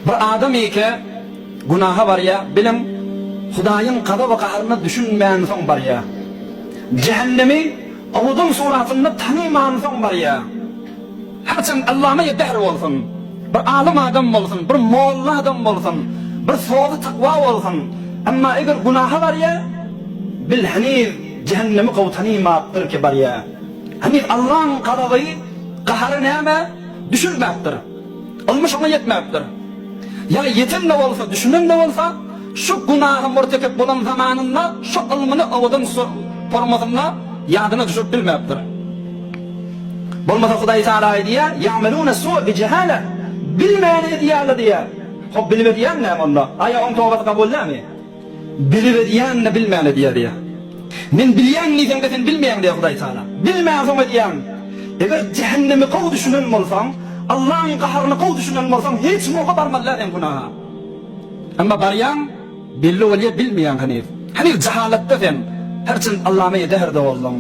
Bir adam eke günaha barýa, biliň, Hudaýyň gazaby gaharyna düşünmänsoň barýa. Jähennemi owadan suratynda tanymansoň barýa. Herçem allama-ýa dehr bolsun, bir alym adam bolsun, bir molla adam bolsun, bir sozy takwa bolsun, emma eger günaha barýa, bil heniz jähennemi gowy tanymapdyr ki barýa. Heniz Allaň gazaby, gahary näme, düşünmäpdir. Ylmy şoňa ýetmäpdir. Ýa ýeten-de bolsa, düşünen-de bolsa, şu günaha murtekep bolan zamanynda şu ylmyny owadan formasynda ýadyna düşürip bilmäpdir. Bolmasa Hudaý Tagala aýdýar, Ýa'melune su'a bi-jehala, bilmän edýärler diýýär. Hop bilip edýän näme onda? Aýa oň tobasy kabul dälmi? Bilip edýän-de bilmän edýär diýýär. Men bilýän diýseň-de sen bilmeýäň diýýär Hudaý Tagala. Bilmänsoň edýäň. Eger jähenneme gowy düşünen bolsaň, Allaň gaharyna gowy düşünen bolsaň hiç muga barmaly däl sen günaha. Emma barýaň, belli bolýar bilmeýäň heniz. Heniz jahalatda sen. Herçen allama-ýe dehrde bolsaň.